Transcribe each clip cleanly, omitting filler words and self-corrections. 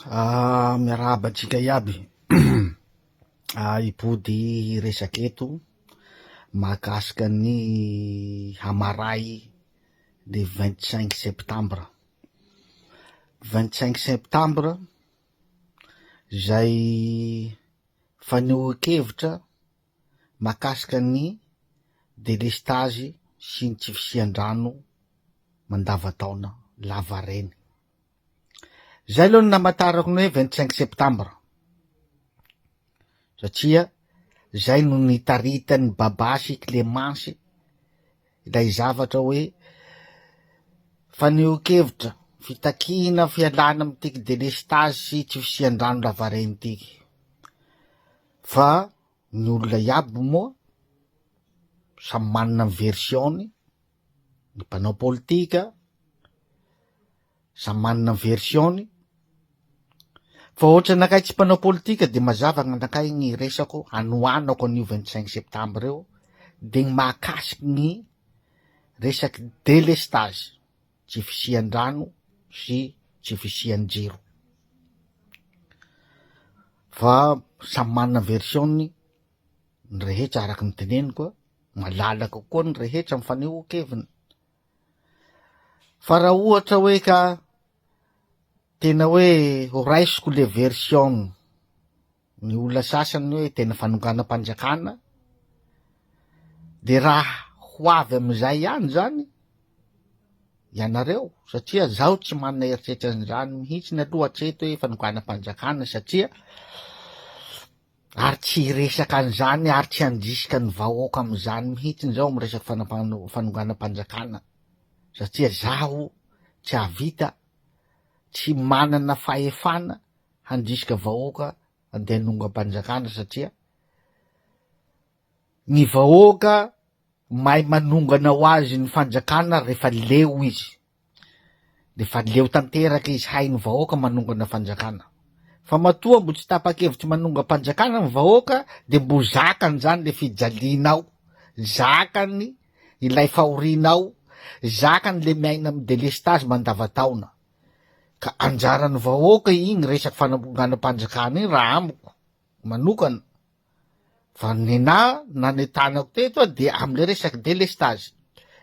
Ah, miarahaba antsika iaby. Ah, hipody hiresaka eto mahakasika ny hamaray le 25 septembre. 25 septembre izay fanehoan-kevitra mahakasika ny delestazy sy ny tsy fisian-drano mandavantaona lavareny. Zay aloha no namantarako ny hoe 25 septembre satria zay no nitaritan'i Baba sy Clémence ilay zavatra hoe fanehoan-kevitra, fitakiana fialana amin'ity delestazy sy tsy fisian-drano lavareny ity. Fa ny olona iaby moa samy manana ny version-ny, ny mpanao politika samy manana ny version-ny, fa ohatra anakay tsy mpanao politika de mazava gn'anakay ny resako hanohanako an'io 25 septembre io de ny mahakasiky ny resaky delestazy, tsy fisian-drano sy tsy fisian-jiro, fa samy manana version-ny ny rehetra araky ny teneniko a, malalaka koa ny rehetra amy fanehoan-keviny. Fa raha ohatra hoe ka tena hoe ho raisiko le version ny olona sasany hoe tena fanonganam-panjakana de raha ho avy am'izay ihany zany ianareo satria zaho tsy manana eritreritra an'izany mihitsiny aloha hatreto hoe fanonganam-panjakana satria Ary tsy hiresaka an'izany ary tsy handrisika ny vahoaka amin'izany mihitsy zaho amin'ny resaka fanonganam-panjakana satria zaho tsy hahavita, tsy manana fahefana handrisika vahoaka handeha hanongam-panjakana satria ny vahoaka mahay manongana ho azy ny fanjakana rehefa leo izy. Rehefa leo tanteraka izy hain'ny vahoaka manongana fanjakana. Fa matoa mbo tsy tapa-kevitry manongam-panjakana ny vahoaka de mbo zakany zany le fijalianao, zakany ilay fahorianao, zakany le miaina amin'ny delestazy mandavataona. Ka anjaran'ny vahoaka iny resaky fanonganam-panjakana iny raha amiko manokana. Fa nenah nanentanako teto aho dia amle resaky delestazy,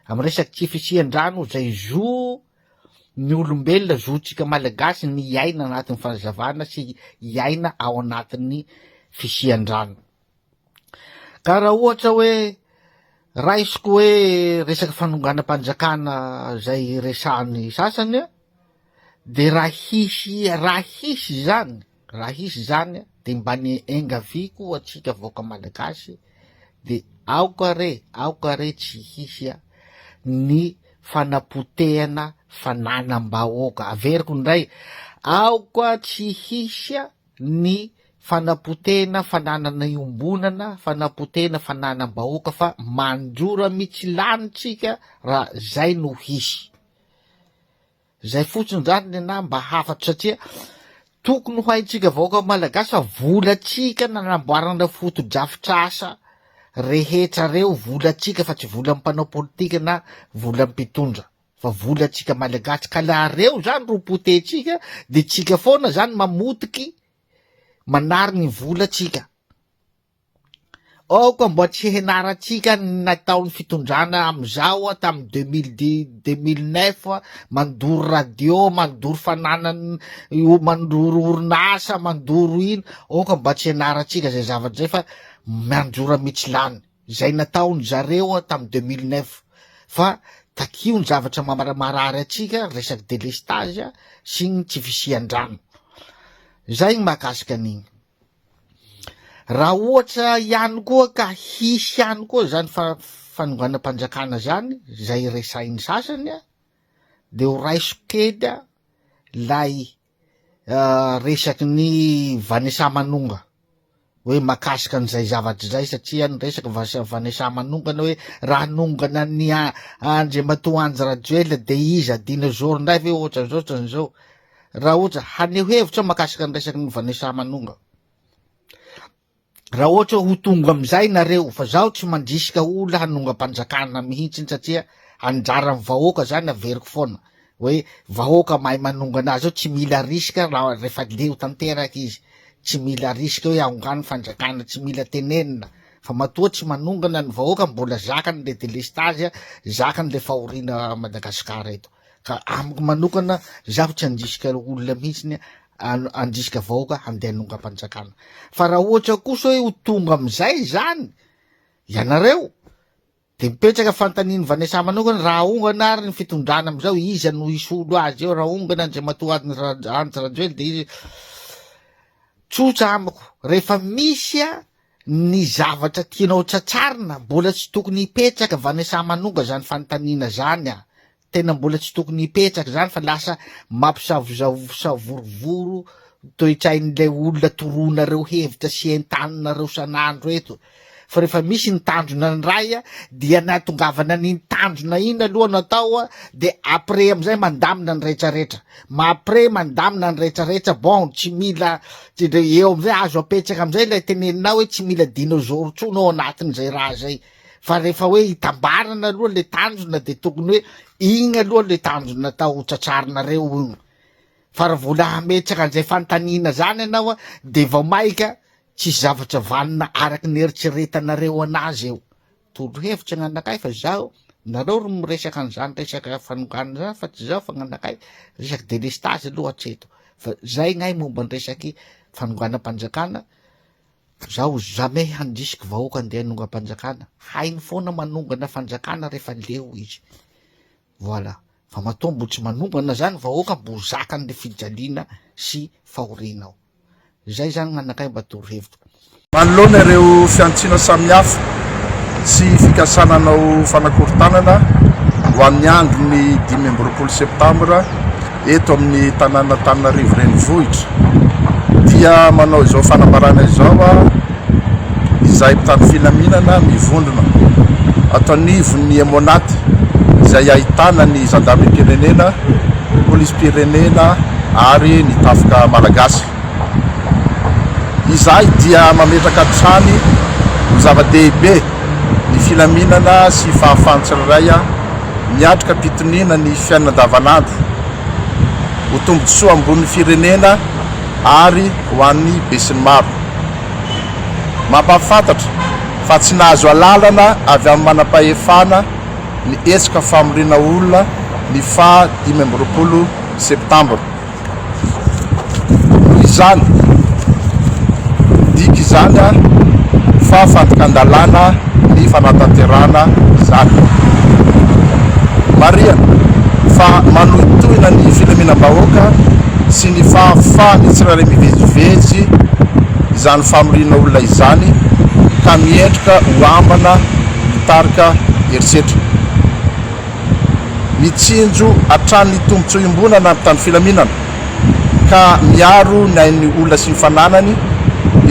am resaky tsy fisian-drano zay zo ny olombelona, zontsika malagasy ny hiaina anatin'ny fanazavana sy hiaina ao anatin'ny fisian-drano. Ka raha ohatra hoe raisiko hoe resaky fanonganam-panjakana zay resahan'ny sasany a, de raha hisy raha hisy zany Raha hisy izany dia mba ny engaviako antsika vahoaka malagasy dia aoka re, aoka re tsy hisy ny fanapotehana fananam-bahoaka. Averiko indray, aoka tsy hisy ny fanapotehana fananana iombonana, fanapotehana fananam-bahoaka fa mandrora mitsilany tsika raha zay no hisy. Zay fotsiny zany nenah mba hafatra satria tokony ho haintsika vahoaka malagasy fa volantsika nanamboarana fotodrafitrasa rehetra reo volantsika fa tsy volan'ny mpanao politika na volan'ny mpitondra fa volantsika malagasy ka la reo zany ro potehintsika de tsika foana zany mamotiky manary ny volantsika. Aoka mba tsy henarantsika ny nataon'ny fitondrana amin'izao tamin'ny 2010 2009 mandoro radio, mandoro fananan mandoro orinasa, mandoro ino, aoka mba tsy henarantsika izay zavatra izay fa mandrora mitsilany izay nataon zareo tamin'ny 2009 fa takio ny zavatra marary antsika resaky delestage sy ny tsy fisian-drano zay ny mahakasika an'iny. Raha ohatra ihany koa ka hisy ihany koa zany fanonganam-panjakana zany zay resahin'ny sasany a, de ho raisiko kely a lay resaky ny Vanessa Manonga hoe mahakasika an'izay zavatra izay satria ny resaka Vanessa Manongana hoe raha hanongana ny Andriamatoa Andry Rajoelina de iza dinosaure ndray ve ohatran'izao ohatran'izao. Raha ohatra, haneho hevitra aho mahakasika ny resaky ny Vanessa Manonga. Raha ohatra ho tonga amin'izay nareo, fa zaho tsy mandrisika olona hanongam-panjakana mihitsy satria anjaran'ny vahoaka zany averiko foana. Hoe vahoaka mahay manongana azy eo tsy mila risque raha rehefa leo tanteraka izy. Tsy mila risque hoe ahongano fanjakana, tsy mila tenenina fa matoa tsy manongana ny vahoaka mbola zakany le delestazy, zakany le fahoriana Madagascar eto. Ka amiko manokana zaho tsy handrisika olona mihitsiny handrisika vahoaka handeha hanongam-panjakana. Fa raha ohatra kosa hoe ho tonga amizay zany ianareo de mipetraka fanontanian'i Vanessa manokana raha ahongana ary ny fitondrana amizao iza no hisolo azy eo raha ahongana Andriamatoa Andry Rajoelina de izy tsotra amiko rehefa misy a ny zavatra tianao tsatsarina mbola tsy tokony hipetraka Vanessa manonga zany fanontaniana zany a tena mbola tsy tokony hipetraka zany fa lasa mampisavorsavorovoro toetsain'ilay olona toroanareo hevitra sy entaninareo san'andro eto fa rehefa misy ny tanjona ny ray a dia nahatongavana an'iny tanjona iny aloha no atao a de après amizay mandamina ny retraretra après mandamina ny retraretra bon tsy mila tsy de eo amizay azo apetraka amizay ilay teneninao hoe tsy mila dinosaure tsony ao anatin'izay raha zay fa rehefa hoe hitambarana aloha le tanjona de tokony hoe igny aloha le tanjona atao tratsarinareo igny fa raha vola hametraka an'izay fanontaniana zany ianao a de vao maika tsisy zavatra vanona araky ny eritreretanareo anazy eo torohevitra gn'anakay fa zaho nareo ro miresaka an'izany resaka fanongana zany fa tsy zaho fa gn'anakay resaky délestage aloha hatreto fa zay gnay momba ny resaky fanonganam-panjakana zaho jamais handrisiky vahoaka andeha hanongam-panjakana hainy foana manongana fanjakana rehefa leo izy voilà fa matoa mbo tsy manongana zany vahoaka mbo zakan'le fijaliana sy fahoriana ao zay zany gn'anakay mba torohevitra. Manoloana ireo fihantsiana samihafa sy fikasana hanao fanakorontanana ho an'ny andron'ny 25 septambra eto amin'ny tanàn'Antananarivo Renivohitra dia manao izao fanambarana izao izahay mpitandro filaminana mivondrona ato anivon'ny Emmonat izay ahitana ny zandarimariam-pirenena, polisim-pirenena ary ny tafika malagasy. Izahay dia mametraka hatrany ho zava-dehibe ny filaminana sy fahafahan'ny tsirairay miatrika am-pitoniana ny fiainana andavanandro ho tombontsoa ambonin'ny firenena ary ho an'ny besinimaro. Mampahafantatra fa tsy nahazo alalana avy amin'ny manampahefana ny hetsika famoriana olona ny faha 25 septambra. Noho izany, midika izany fa fandikan-dalàna ny fanatanterahana izany. Marihana fa manohintohina ny filaminam-bahoaka sy ny fahafahan'ny tsirairay mivezivezy izany famoriana olona izany ka miendrika ho ambana mitarika herisetra. Mitsinjo hatrany ny tombontsoa iombonana ny mpitandro filaminana ka miaro ny ain'ny olona sy ny fananany,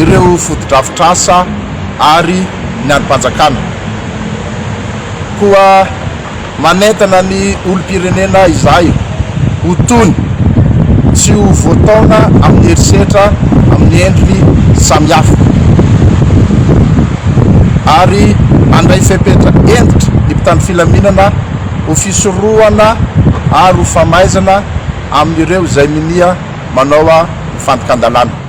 ireo fotodrafitrasa ary ny andrim-panjakana. Koa manentana ny olom-pirenena izahay ho tony, tsy ho voataona amin'ny herisetra amin'ny endriny samihafa ary handray fepetra hentitra ny mpitandro filaminana ho fisorohana ary ho famaizana amin'ireo izay minia manao ny fandikan-dalàna.